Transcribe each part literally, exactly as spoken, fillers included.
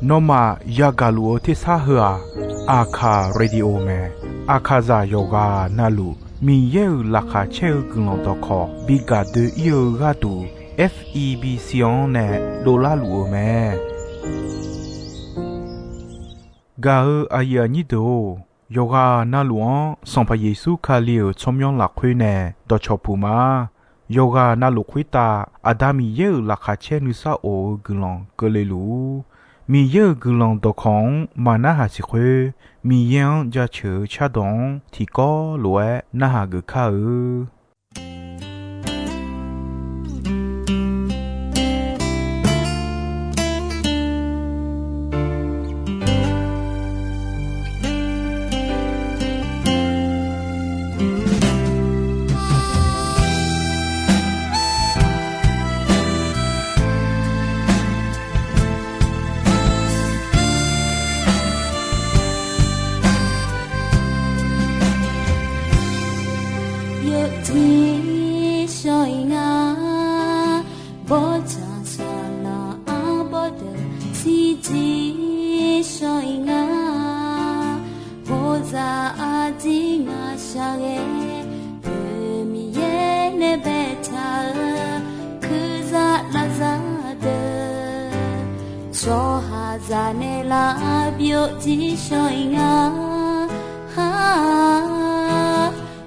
Nawmaf yagaq luf-eu tersar heu-aq, Aqkaq Radio mae. Aqkaqzaq yawqghaq navluf Miqyaer-euq laqkhaq caer-eu guiqlanq dawqkawq bi gaq doe-ir-eu gharduq, F E B C-anr nae dovlar luf-eu mae. Gaq-eu aqyuif aqnyir deuq-or, yawqghaq navluf-anr Sanqpaq Yeqsur Kali-euq tsawrmyanr lafkhoer nae dawqcawq puq ma. Yawqghaq navluf khoertav Aqda Miqyaer-euq laqkhaq caer nuisar of-eu guiqlanq keuvle luf-ur. Miqyaer-euq guiqlanq dawqkawq-anr maqnarhaq siq khoer, Miqyaer-anr jaceuq-eu cardawq-anr tiqkawv lof-aer narhaq geuf kar-eu. Yawjir shawr-ir nga, bawrtsanq saqlaq arbawr deuq shirjir shawr-ir nga. Bawzaq arjir ngaq shaqghae, Aqda Miqyaer nae baetaq-eu kurzaq lavzaq deuq, tsawrhaqzaq nae lavbyov jir shawr-ir nga.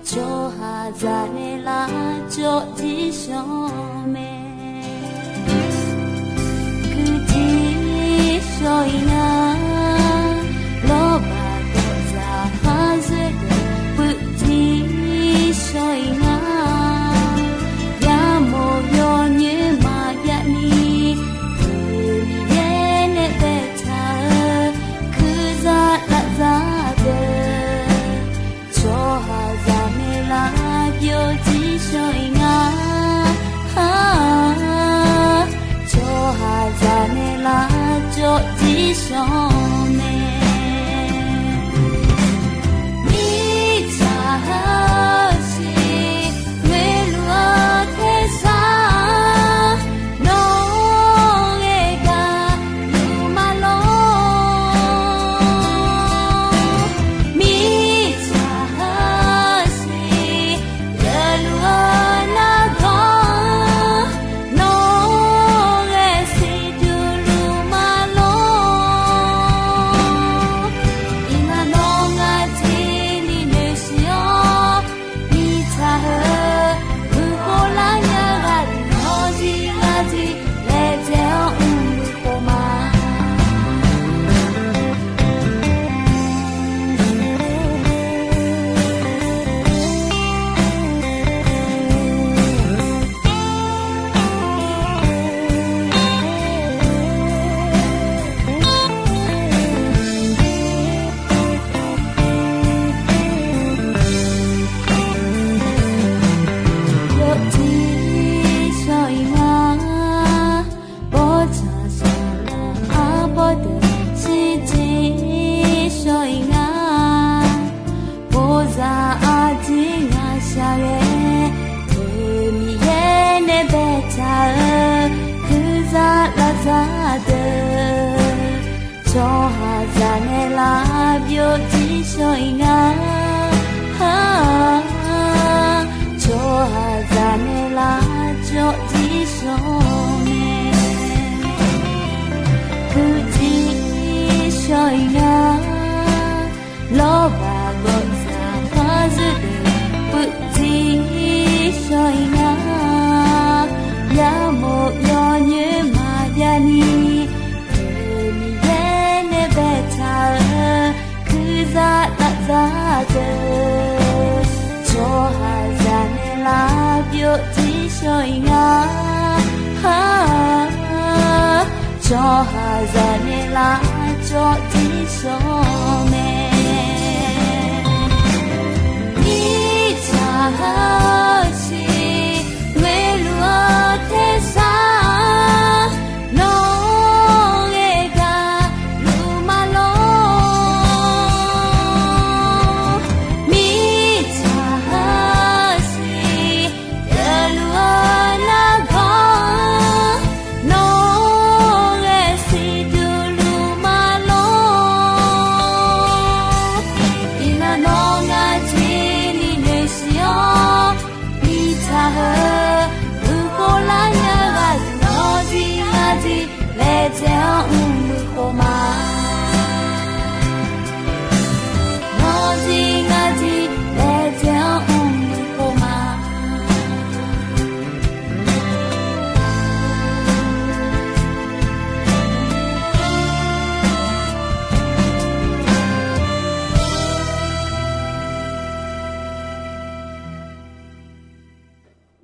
Tsawrhaqzaq nae lavcawv jir shawr mae. Kuijir shawr-ir nga, lawrbaq dawqzaq khar zoer deuq puivjir shawr-ir nga. Yamawr yawnyoer maqjav ni, Aqda Miqyaer nae baetaq-eu kurzaq lavzaq deuq, tsawrhaqzaq nae lavbyov jir shawr-ir nga. Tsawrhaqzaq nae lavcawv jir shawr mae. Mirtsaq heusiq ngoeqluf-eu tersar, nawr-eu gaqluf ma lor. Mirtsaq heusiq geufluf-eu nargawr, nawr-eu ghae siqduq luf ma lor. Iqmalavnawv ngaq tiqni noeqsiq-awr, mirtsaq heu buqkhov lar nya ghaq deuq nawr jir lar jir laejae-awr mr-eu khof ma. Yawjir shawr-ir nga, bawrtsanq saqlaq arbawr deuq shirjir shawr-ir nga. Bawzaq arjir ngaq shaqghae, Aqda Miqyaer nae baetaq-eu kurzaq lavzaq deuq, tsawrhaqzaq nae lavbyov jir shawr-ir nga. Tsawrhaqzaq nae lavcawv jir shawr mae. Puivjir shawr-ir nga, lawrbaq gawqzaq khar zoer deuq puivjir shawr-ir nga. Yamawr yawnyoer maqjav ni, Aqda Miqyaer nae baetaq-eu kurzaq lavzaq deuq, tsawrhaqzaq nae lavbyov jir shawr-ir nga. Tsawrhaqzaq nae lavcawv jir shawr mae. Mirtsaq heusiq ngoeqluf-eu tersar, nawr-eu ghae gaqluf ma lor. Mirtsaq heusiq geufluf-eu nargawr, nawr-eu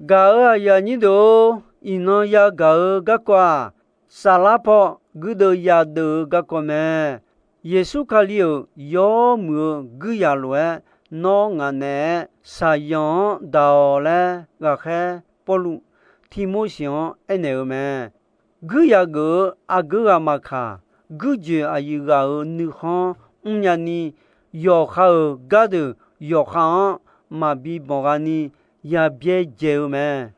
Gaq-euq aqyuif aqnyir deuq-or, iqnan yagaq-eu garkawv-aq, saflar paw guirdeuv yadeuv-eu garkawv mae. Yeqsur Kali-euq yawmuiq-eu guirzaq lof-aer nawr ngaq naeq-aer shaqzanq-anr daq-awq laer ghaqkhaer Pawrluv Tirmorseq-anr aernaeq-eu mae. Guirzaq geuf-eu aqgeu ghaq maqkaq, guirjoeq aqyuif ghaq-euq nuikhanr mrnya ni, yawqha-euq gardeuq yawqha-anr maqbi banqgha ni yabyaer dzae-eu mae.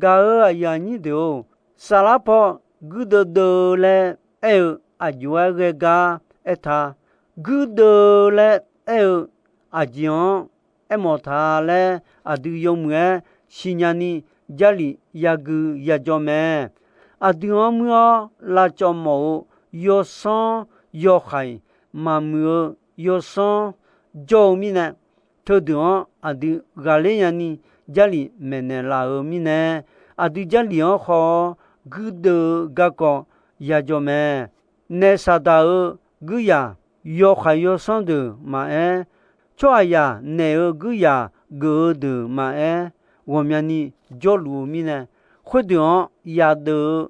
Gaq-euq aqyuif aqnyir deuq-or, saflar paw guirdeuv deuv laer aer-eu aqjox-aer ghae gar aertaq. Guirdeuv laer aer-eu aqjeq-anr aermawf ta laer aqdui yawmuiq-aer siqnya ni, Jarlif yagui yajawr mae. Aqdui-anr muir-awr lavcawv mawf-eu yawsanr yawhaiq maqmuiq-eu yawsanr jawr-eu mirnae, teudeuq-anr aqdui ghaqler nyani Jarlif maeqnaeq laf-euq mirnae, aqdui Jarlif-anr haw-awr guirdeuv-eu garkawv yajawr mae. Naef Saqdaq-euq guirzaq yawhaiq yawsanr deuq maqaer, tsawrhaqzaq naeq-euq guirzaq geuf-eu deuq maqaer, ghawqmyani jawrluf-eu mirnae, khoerdeuq-anr yadeuv-eu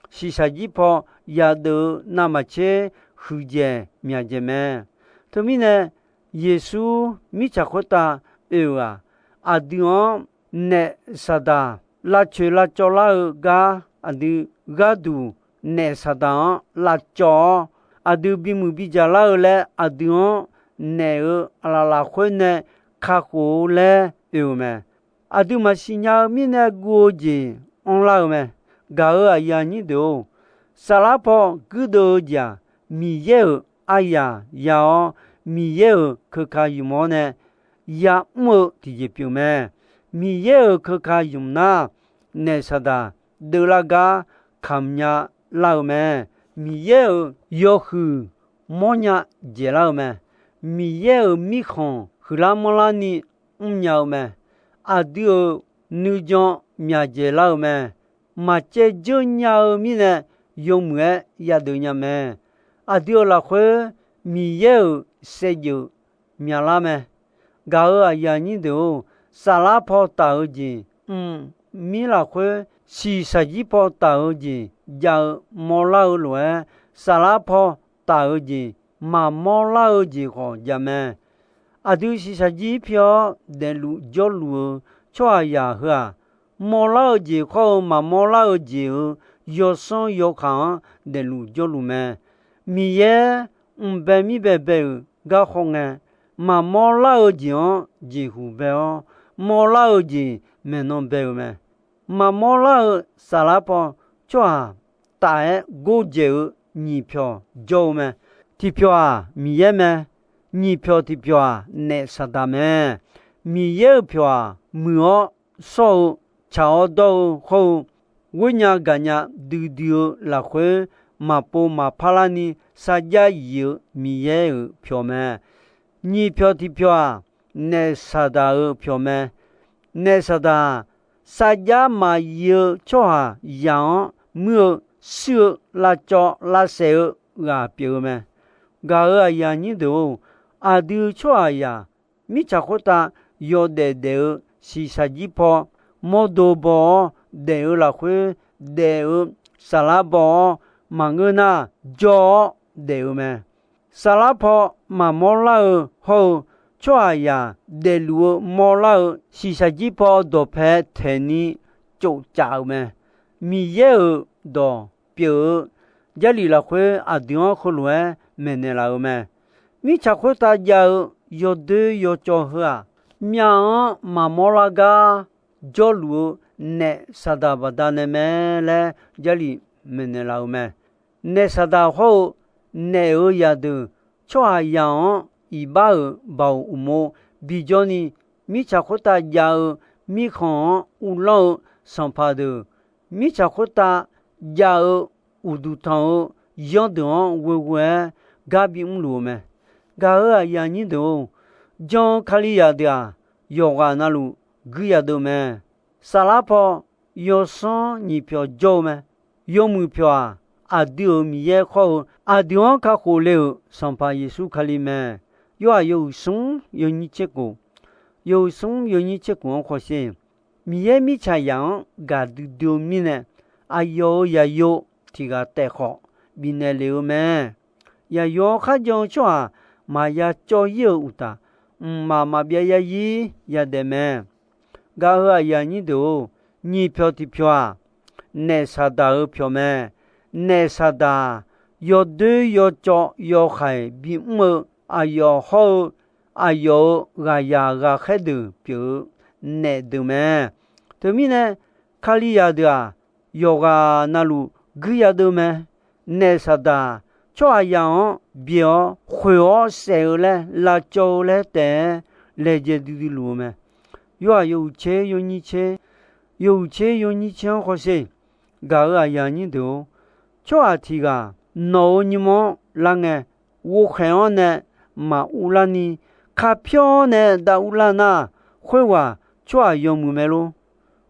shiqshaq jir paw yadeuv-eu navmaqtser huiqdzaeq myaqdzaeq mae. Teumirnae, Yeqsur mirtsaq khoertav oe-euq-aq, aqdui-anr naef Saqdaq lavcoeq lavcawv lar-eu gar aqdui gharduq naef Saqdaq-anr lavcawv-awr, aqdui bimuiq bidzaq lar-eu laer aqdui-anr naef-euq aqlaf lafkhoer nae kakhof-eu laer oe-euq mae. Aqdui maqsiq nya-eu mirnae guv-eu jeq anrlar-eu mae. Gaq-euq aqyuif aqnyir deuq-or, saflar paw guirdeuv-eu jeq-aq, Miqyaer-euq aryaq ya-awr, Miqyaer-euq keuka ymq-awr nae ya'mr-eu tiqjeq pyeuf mae. Miqyaer-euq keuka ymq nar, naef Saqdaq deuvlar gar kamq nya lar-eu mae. Miqyaer-euq yawhuiq mawrnya dzaeqlar-eu mae. Miqyaer-euq mirkhanq huiqlar manrlar ni mrnya-eu mae. Aqdui-euq nuijan myaqdzaeq lar-eu mae. Maqcaev dzeur nya-eu mirnae yawmuiq-aer yadeuq nya mae. Aqdui-euq lafkhoer Miqyaer-euq saevdzeuf myaqlar mae. Gaq-euq aqyuif aqnyir deuq-or, saflar paw taf-eu jeq, mqmir lafkhoer shiqshaq jir paw taf-eu jeq jav-eu mawrlar-eu lof-aer, saflar paw taf-eu jeq maqmawr lar-eu jeq khawf jav mae. Aqdui shiqshaq jir pi-awr daefluf jawrluf-eu tsawrhaqzaq heu-aq, mawrlar-eu jeq khawr-eu maqmawr lar-eu jeq-euq yawsanr yawkaq-anr daefluf jawrluf mae. Miqyaer mqbae mirbae bae-euq gar khawf ngae, maqmawr lar-eu jeq-anr jeqhuq bae-awr, mawrlar-eu jeq maeqnan bae-eu mae. Maqmawr lar-eu saflar paw tsawrhaq taf-aer gordzaeq-eu nyiq pyawq jawr-eu mae. Tiqpyawq-aq Miqyaer mae. Nyiq pyawq tiqpyawq-aq naef Saqdaq mae. Miqyaer-euq pyawq-aq muiq-awr shawr-eu, tsaq-awr dawr-eu hawr-eu, ghoernya gaqnya duidui-eu lafkhoer maqpov maqpar larni sarjax yif-eu Miqyaer-euq pyawq mae. Nyiq pyawq tiqpyawq-aq, naef Saqdaq-euq pyawq mae. Naef Saqdaq-aq, sarjax maqyif-eu tsawrhaqzaq-anr muir-eu, shuir-eu, lavcawv lavsaef-eu ghaq pyeuf-eu mae. Gaq-euq aqyuif aqnyir deuq-or, aqdui tsawrhaqzaq mirtsaq khoertav yawdaef daef-eu shiqshaq jir paw mawrdo baw-awr daef-eu lafkhoer daef-eu saflar baw-awr maqngeur nar jawr-awr daef-eu mae. Saflar paw maqmawr lar-eu hawr-eu, tsawrhaqzaq daefluf-eu mawrlar-eu shiqshaq jir paw dawqpae taeqni tsofcaf-euq mae. Miqyaer-euq dawq pyeuf-eu Jarlif lafkhoer aqdui-anr heulof-aer maeqnaeq laf-euq mae. Mirtsaq khoertav jav-eu yawdoer yawcawv heu-aq, myav-anr maqmawr lar gar jawrluf-eu naef Saqdaq baqdanae mae laer Jarlif maeqnaeq laf-euq mae. Naef Saqdaq hawr-eu naef-euq zaqdeuq tsawrhaqzaq-anr iqbax-euq baoq uqmov bijawr ni, mirtsaq khoertav jav-eu mirkhanq-anr uvlanr-eu sanqpaq deuq, mirtsaq khoertav jav-eu uqduq tanq-eu yanr deuq-anr ghoeghoe-aer gar bimr luf-eu mae. Gaq-euq aqyuif aqnyir deuq-or, jan-eu Kalizaq deuq-aq, yawqghaq navluf guiryaq deuv mae. Saflar paw yawsanr nyiq pyawq jawr-eu mae. Yawmuiq pyawq-aq, aqdui-euq Miqyaer khawr-eu aqdui-anr kakhof le-euq Sanqpaq Yeqsur Kali mae. Yorhaq yawhuiq smr yawnyir tser khof, yawhuiq smr yawnyir tser khof-anr khawsher. Miqyaer mirtsaqzaq-anr gaqdui dui-eu mirnae, aqyawf-euq yaqyo tiq ghaq taef khawf bifnaeq lef-eu mae. Yaqyo-anr kharjan-eu tsawrhaq maqya cawv-ir-euq uqtaf, mqmaq maqbyav yarzir yadaef mae. Gaq-euq aqyuif aqnyir deuq-or, nyiq pyawq tiq pyawq-aq, naef Saqdaq-euq pyawq mae. Naef Saqdaq-aq, yawdoer yawcawv yawhaiq bimr-eu, aqyawf hawr-eu aqyawf-euq ghaqzaq ghaqkhaer deuq pyeuf-eu naef deuq mae. Teumirnae, Kalizaq deuq-aq, yawqghaq navluf guir yadeuv mae. Naef Saqdaq tsawrhaqzaq-anr byaeq-awr khoeq-awr saef-eu laer lavcawv-eu laer taef-aer laejae duidui luf-eu mae. Yorhaq yawhuiq tser yawnyir tser, yawhuiq tser yawnyir tser-anr hawsher. Gaq-euq aqyuif aqnyir deuq-or, tsawrhaq tiq ghaq nawq-euq nymr-anr lar ngae, ghovkhaeq-awr nae maq uvlar ni, kapyawr-awr nae dav uvlar nar, khoerghaq tsawrhaq yawmuiq mae lor?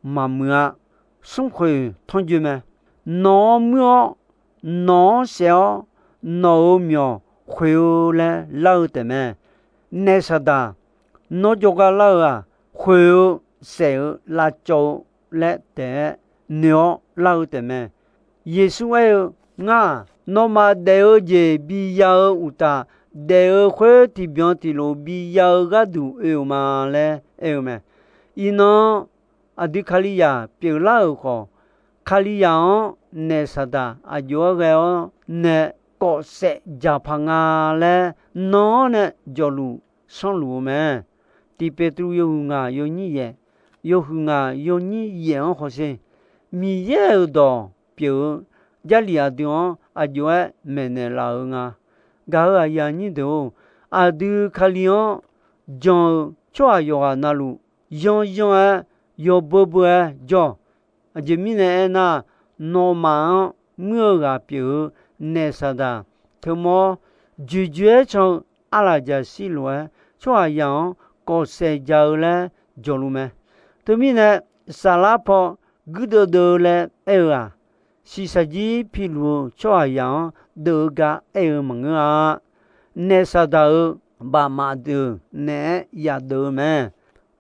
Maqmuiq-a. Smrkhoeq tanrjoe mae. Nawq-anr muir-awr, nawq-anr saef-awr, nawq-euq myawq khoeq-eu laer lar-eu taef mae. Naef Saqdaq, nawr jawrgar lar-eu-aq, khoeq-eu, saef-eu, lavcawv-eu laer taef-aer noeq-awr lar-eu taef mae. Yeqsur aer-eu, Ngar-aq, nawmaf daef-eu jeq biya-eu uqtaf, daef-eu khoer tiqbyan tiqlof biya-eu gharduq oe-euq ma laer aer-eu mae. Iqnan aqdui Kalizaq pyeuflar-euq khawf, Kalizaq-anr naef Saqdaq aqjox-aer ghae-awr nae kawf saef jaq paq nga laer nan-anr nae jawqluf sanrluf-eu mae. Tiq Peqtruv yawhuiq ngaq yawnyir yaef, yawhuiq ngaq yawnyir yaef-anr hawsher. Miqyaer-euq dawq pyeuf-eu Jarlif aqdui-anr aqjox-aer maeqnaeq laf-eu nga. Gaq-euq aqyuif aqnyir deuq-or, aqdui Kali-anr jan-eu tsawrhaq yawqghaq navluf yanryanr-aer yawbeu beu-aer jawr. Aqjeq mirnae aernar, nawmaf-anr muir-eu ghaq pyeuf-eu naef Saqdaq teumawr joeqjoeq-aer can-eu arlaqjaqshir lof-aer tsawrhaqzaq-anr kawf saef ja-eu laer jawqluf mae. Teumirnae, saflar paw guirdeuv deuv-eu laer aer-eu-aq, shiqshaq jir piluf-eu tsawrhaqzaq-anr deuv-eu gar aer-eu maqngeur-a. Naef Saqdaq-euq bafmaf deuq naeq-aer yadeuv-eu mae.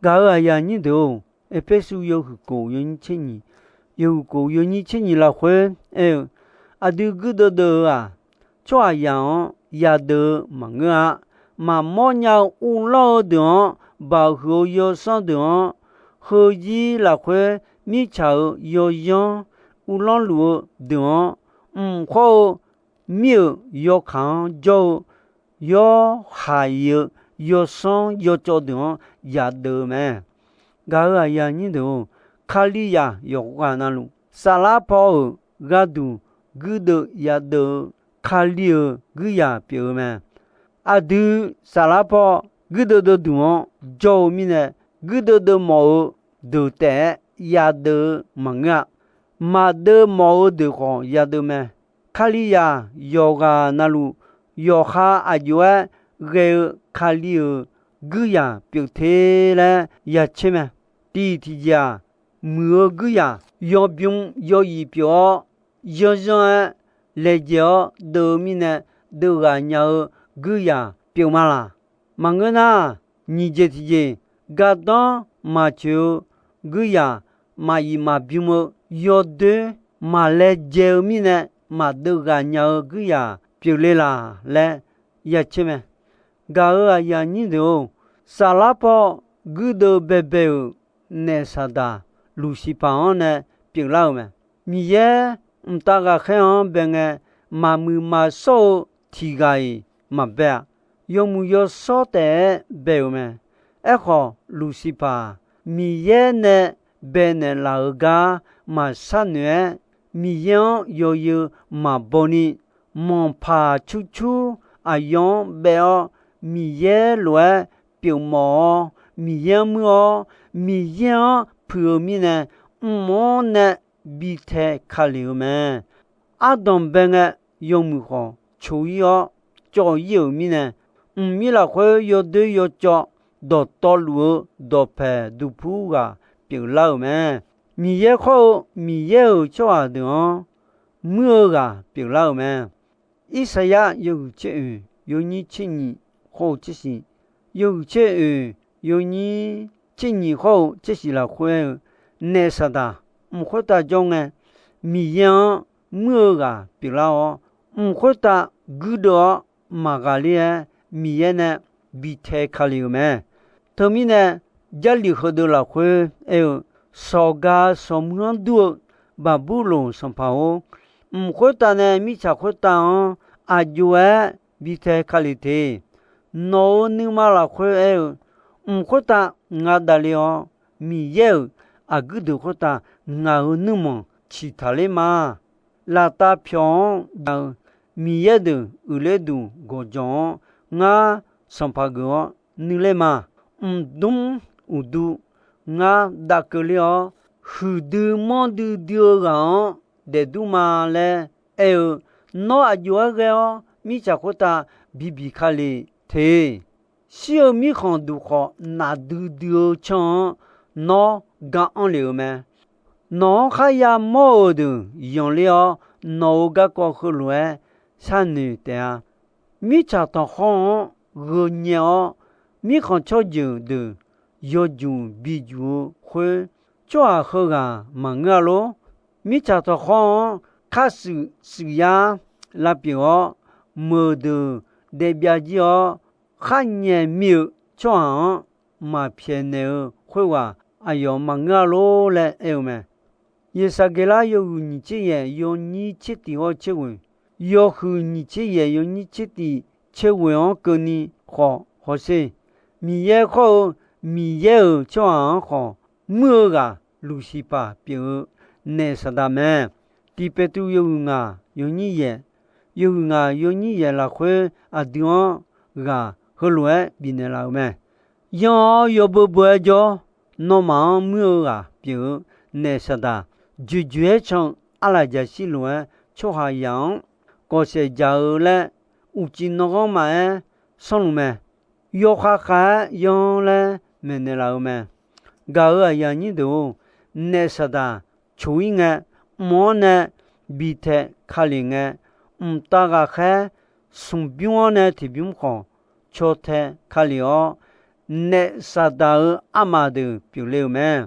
Gaq-euq aqyuif aqnyir deuq-or, Erpersu yawhuiq kof yawnyir tser nyiq, yawhuiq kof yawnyir tser nyiq lafkhoer aer-eu, aqdui guirdeuv deuv-eu-aq, tsawrhaqzaq-anr yadeuv-eu maqngeur-a. Maqmawr nya-eu uvlanr-eu deuq-anr, baqhuiq-eu yawsanr deuq-anr, heuzir lafkhoer mirtsaq-euq yawyanr uvlanr luf-eu deuq-anr, mq khawr-eu mir-euq yawkaq-anr jawr-eu yawhaiq-eu yawsanr yawcawv deuq-anr yadeuv-eu mae. Gaq-euq aqyuif aqnyir deuq-or, Kalizaq yawqghaq navluf saflar paw-euq gharduq guirdeuv yadeuv-eu Kali-euq guirzaq pyeuf-eu mae. Aqdui saflar paw guirdeuv deuv duq-anr jawr-eu mirnae, guirdeuv deuv mawf-eu deuq taef-aer yadeuv-eu maqngeur-a. Maqdeuv mawf-eu deuq khawf yadeuv mae. Kalizaq yawqghaq navluf yawqha aqjox-aer ghae-eu Kali-euq guirzaq pyeuf te laer ya tser mae. Tiq tiqjeq-aq, muiq-eu guirzaq yawbym yawif pyeuf-awr, yanrzanr-aer laejae-awr deuv-eu mirnae, deuv ghaq nya-eu guirzaq pyeuf ma laq? Maqngeur nar, nyiq jeq tiqjeq, gardanr maqcoeq-eu guirzaq, maqif maqbym-eu yawdoer, maqlaejae-eu mirnae, maqdeuv ghaq nya-eu guirzaq pyeufle laq laer ya tser mae. Gaq-euq aqyuif aqnyir deuq-or, saflar paw guirdeuv baebae-euq naef Saqdaq Luqsiqpaq-anr nae pyeuflar-euq mae. Miqyaer mqtav ghaqkhaer-anr bae ngae, maqmuiq maqshawr-eu tiq ghaq-iq maqbae-a. Yawmuiq yawshawr taef-aer bae-euq mae. Aerkhawf, Luqsiqpaq-aq, Miqyaer nae baenaeq laf-euq gar maqshar noeq-aer, Miqyaer-anr yawzeu maqbaw ni, manqpaq cur cur aqyawf-anr baef-awr, Miqyaer lof-aer pyeufmawf-awr, Miqyaer-anr muir-awr, Miqyaer-anr puiq-eu mirnae, mq-anr nae bi tae ka lef-eu mae. Ardanq bae ngae, yawmuiq khawf coq-ir-awr cawv-ir-euq mirnae, mqmir lafkhoer yawdoer yawcawv dawqtawvluf-eu dawqpaeq duqpur ghaq pyeuflar-euq mae. Miqyaer khawr-eu Miqyaer-euq tsawrhaq deuq-anr muir-eu ghaq pyeuflar-euq mae. Irsaqyar yawhuiq tser oeq yawnyir tser nyiq khawr-eu tser shiq, yawhuiq tser oeq yawnyir tser nyiq khawr-eu tser shiq lafkhoer aer-eu, naef Saqdaq mq khoertav jawr ngae, Miqyaer-anr muir-eu ghaq pyeuflar-awr, mq khoertav guirdeuv-awr maqghaqler-aer, Miqyaer nae bi tae ka lef-euq mae. Teumirnae, Jarlif heudeuq lafkhoer aer-eu, Sawqga sawqmuir-anr dur-eu Baqburloq sanqpaq-or, mq khoertav nae mirtsaq khoertav-anr aq jov-aer bi tae ka lef te. Nawq-euq nuima lafkhoer aer-eu, mq khoertav nga davle-awr, Miqyaer-euq aqguir deuq khoertav ngaq-euq nuirmanq ciqtaq ler ma. Laftav pyawq-anr gaq-eu Miqyaer deuq uiqler duq gawqjawq-anr, ngar sanqpaq geuf-awr nuiler ma. Mqdmr uqdu ngar dav keuvler-awr, huiqdui manrdui dui-eu ghaq-anr daefdur ma laer aer-eu, nawr aq jov-aer ghae-awr mirtsaq khoertav bibiq ka lef te. Shir-eu mirkhanq duq khawf nafdui dui-eu canr-anr nawr gar anr lef-euq mae. Nawq-anr kharya mawr-euq deuq yanqler-awr, nawq-euq garkawv heulof-aer sharnoeq taef-a. Mirtsaq tanqkhawr-anr gheuqnyaef-awr, mirkhanq tsawrjeuq deuq yawjuq bijuq-eu khoer, tsawrhaq heughaq maqngeur-a lor. Mirtsaq tanqkhawr-anr kharshuif shuif yar lavpyeuf-awr, meuq deuq daef byav jir-awr, khar nyaef mir-eu tsawrhaq-anr maqpyaeqnaeq-eu khoerghaq aqyawf maqngeur-a lor laer aer-eu mae. Yeqsaqgeqlar yawhuiq nyiq tser yaef yawnyir tser tiq hawr tser ghoeq, yawhuiq nyiq tser yaef yawnyir tser tiq tser ghoeq-anr keuvni khawf hawsher. Miqyaer khawr-eu Miqyaer-euq tsawrhaq-anr khawf, muir-eu ghaq Luqsiqpaq pyeuf-eu naef Saqdaq mae. Tiq Peqtruv yawhuiq ngaq yawnyir yaef, yawhuiq ngaq yawnyir yaef lafkhoer aqdui-anr ghaq heulof-aer bifnaeq laf-euq mae. Yanr-awr yawbeu beu-aer jawr, nawmaf-anr muir-eu ghaq pyeuf-eu naef Saqdaq, joeqjoeq-aer can-eu arlaqjaqshir lof-aer tsawrhaqzaq-anr kawfsaef jaq-eu laer, uqcif nanghanr maqaer sanrluf mae. Yawkhav khav-aer yanr laer maeqnaeq laf-eu mae. Gaq-euq aqyuif aqnyir deuq-or, naef Saqdaq coq-ir ngae, mq-anr nae bi tae ka lef ngae, mqtav ghaqkhaer smq bymr-anr nae tiq bymr khawf caw tae ka lef-awr, naef Saqdaq-euq armaf deuq pyeufle-euq mae.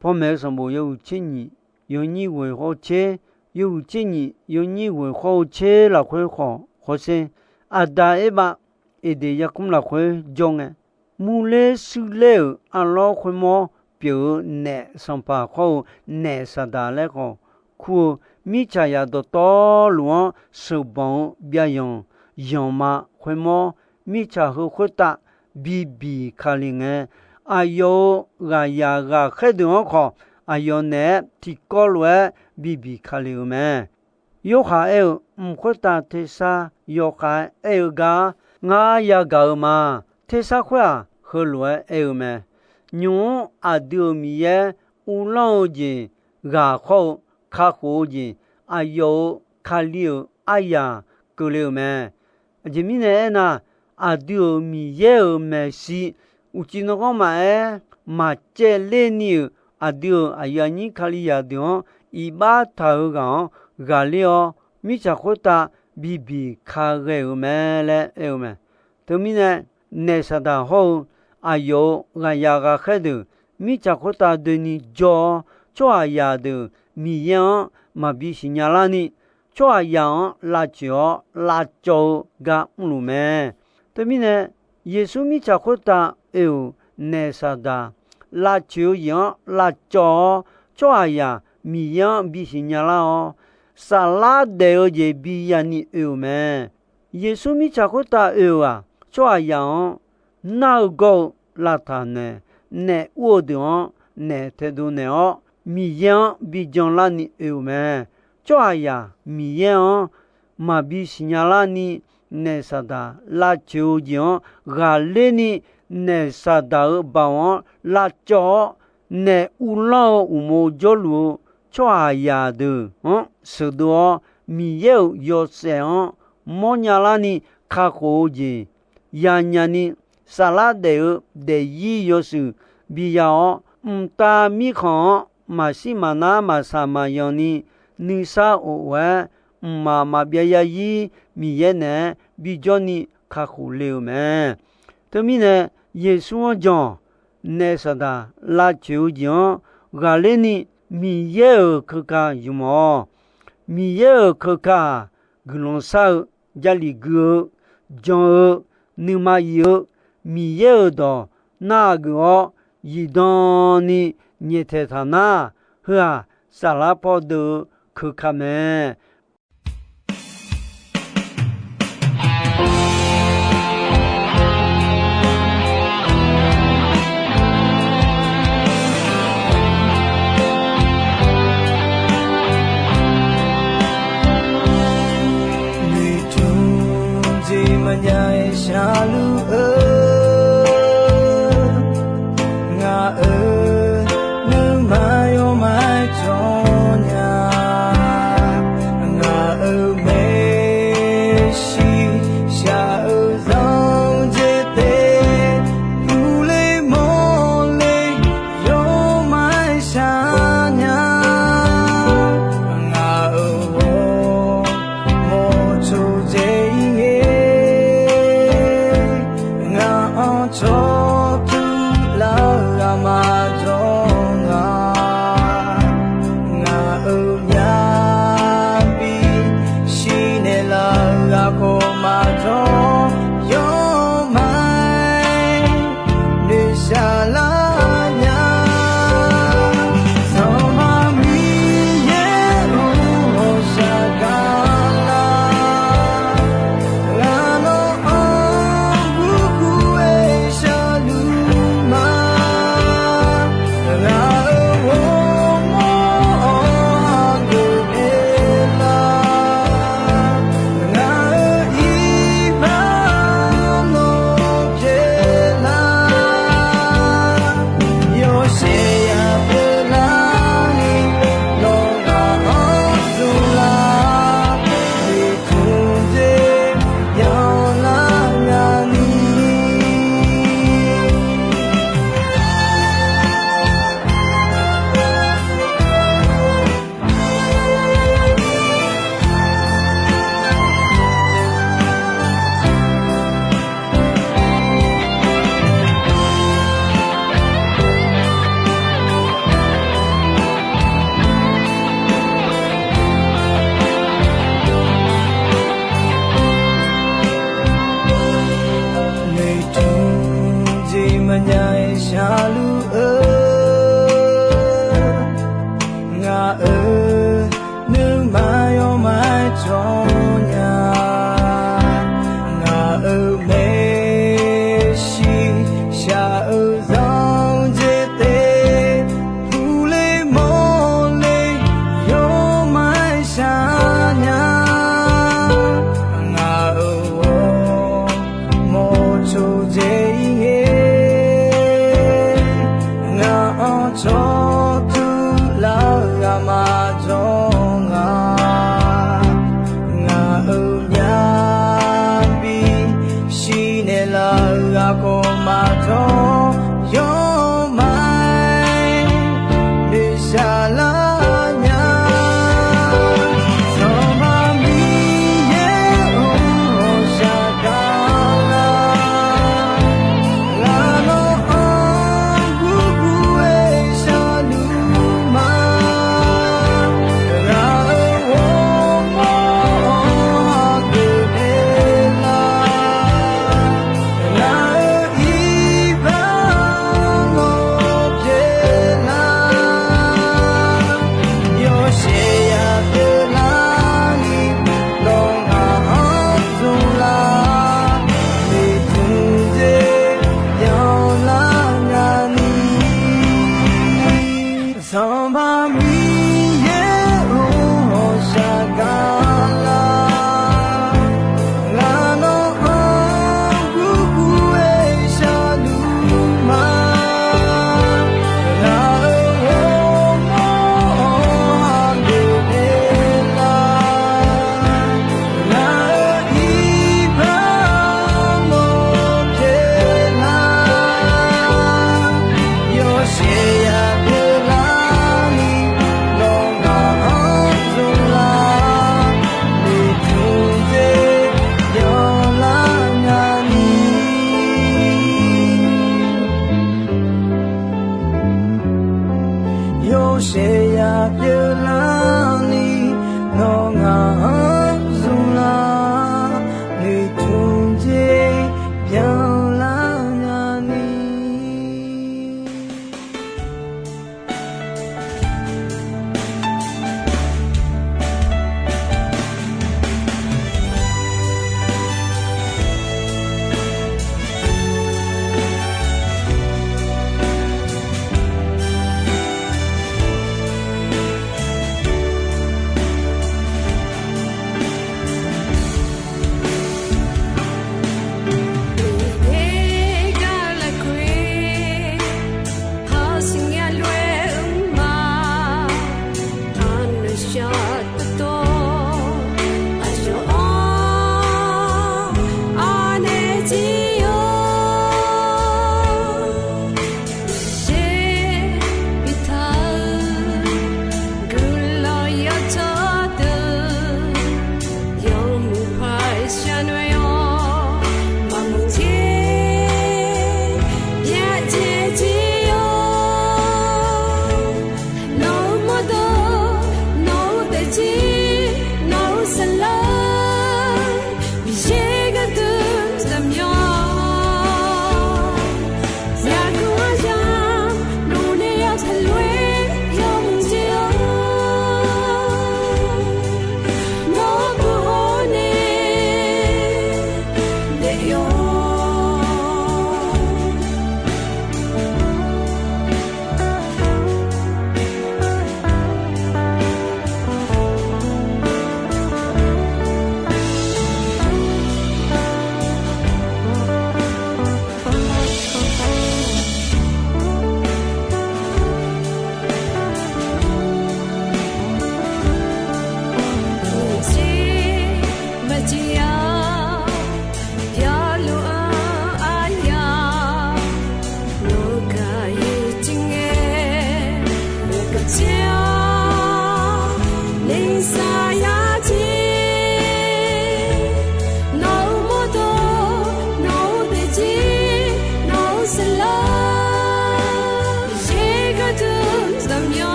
Panmaeq-eu sanqbof yawhuiq tser nyiq yawnyir ghoeq hawr-eu tser, yawhuiq tser nyiq yawnyir ghoeq hawr-eu tser lafkhoer khawf hawsher. Aqda Erbav Eqdeq yarkmr lafkhoer jawr ngae, murler shuirler-euq arlawr khoermawr pyeuf-eu naef sanqpaq hawr-eu naef Saqdaq laer khawf kur-eu, mirtsaqzaq dawqtawvluf-anr sheuqbanq-eu byavyanq yanqma khoermawr, mirtsaq heu khoertav bibiq ka lef ngae, aqyawf-euq ghaqzaq ghaqkhaer deuq-anr khawf, aqyawf naeq-aer tiqkawv lof-aer bibiq ka lef-euq mae. Yorhaq aer-eu, mq khoertav tersar yawkhav-aer aer-eu gar ngar yagaq-eu ma. Tersar khoer-aq, heulof-aer aer-eu mae. Nymq-mr aqdui-euq Miqyaer uvlanr-eu jeq ghaq khawr-eu kakhof-eu jeq, aqyawf-euq Kali-euq aryaq keuvle-euq mae. Aqjeq mirnae aernar, aqdui-euq Miqyaer-euq maeqshi uqcif nanghanr maqaer maqcaevler ni-euq aqdui-euq aqyuif aqnyir Kalizaq deuq-anr iqbax taq-eu ghaq-anr ghaqler-awr, mirtsaq khoertav bibiq ka ghae-euq mae laer aer-eu mae. Teumirnae, naef Saqdaq hawr-eu aqyawf-euq ghaqzaq ghaqkhaer deuq mirtsaq khoertav doeni jawr-awr, tsawrhaqzaq deuq Miqyaer-anr maqbi siqnya larni, tsawrhaqzaq-anr lavcoeq-awr lavcawv-eu gar mrluf mae. Teumirnae, Yeqsur mirtsaq khoertav oe-euq naef Saqdaq lavcoeq-eu jeq-anr lavcawv-awr, tsawrhaqzaq Miqyaer-anr bisiq nyalar-awr, saflar daef-eu jeq biya ni oe-euq mae. Yeqsur mirtsaq khoertav oe-euq-aq, tsawrhaqzaq-anr nar-eu gawr-eu lavtaq naeq, naef ur-eu deuq-anr naef taedov naeq-awr, Miqyaer-anr bijan larni oe-euq mae. Tsawrhaqzaq Miqyaer-anr maqbi siqnya larni, naef Saqdaq lavcoeq-eu jeq-anr ghaqler ni, naef Saqdaq-euq baoq-anr lavcawv-awr, naef uvlanr-eu uqmov jawrluf-eu tsawrhaqzaq deuq-anr sheuqdov-awr, Miqyaer-euq yawshaef-anr mawrnya larni kakhof-eu jeq yanya ni, saflar daef-eu daefzir yawshuif biya-awr, mqtav mirkhanq-anr maqshir maqnar maqsaq maqyanq ni, nuisar of-aer mqmaq maqbyav yarzir Miqyaer naeq-aer bijawr ni kakhof le-euq mae. Teumirnae, Yeqsur-anr jan-awq. Naef Saqdaq lavcoeq-eu jeq-anr ghaqler ni Miqyaer-euq keuka ymq-awq. Miqyaer-euq keuka-aq, guiqlanq shar-eu, Jarlif gui-eu, jan-eu, nuima yif-eu, Miqyaer-euq dawq nar-aq geuf-awr zifdan ni nyaeftaeq taq nar, heu-aq saflar paw deuv-eu keuka mae. Noeqtmq jeq maqjav-aer sharluf-eu, ngaq-euq nuima yawmaf jawr nya-a.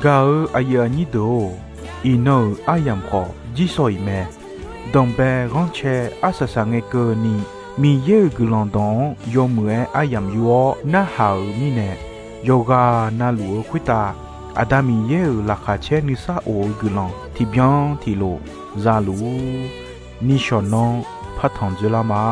Gaq-eu aqyuif aqnyir deuq-or, iqnan-euq aryamq khawf jirsawq iq mae. Danqbae ghanrcae arsaq saq ngae keuvni, Miqyaer-euq guiqlanq dawq-anr yawmuiq-aer aryamq yur-awr narhaq-euq mirnae, yawqghaq navluf-eu khoertav Aqda Miqyaer-euq laqkhaq caer nuisar of-eu guiqlanq tiqbyan tiqlof za luf-ur. Nishawq nanr partanq dzoerlar ma.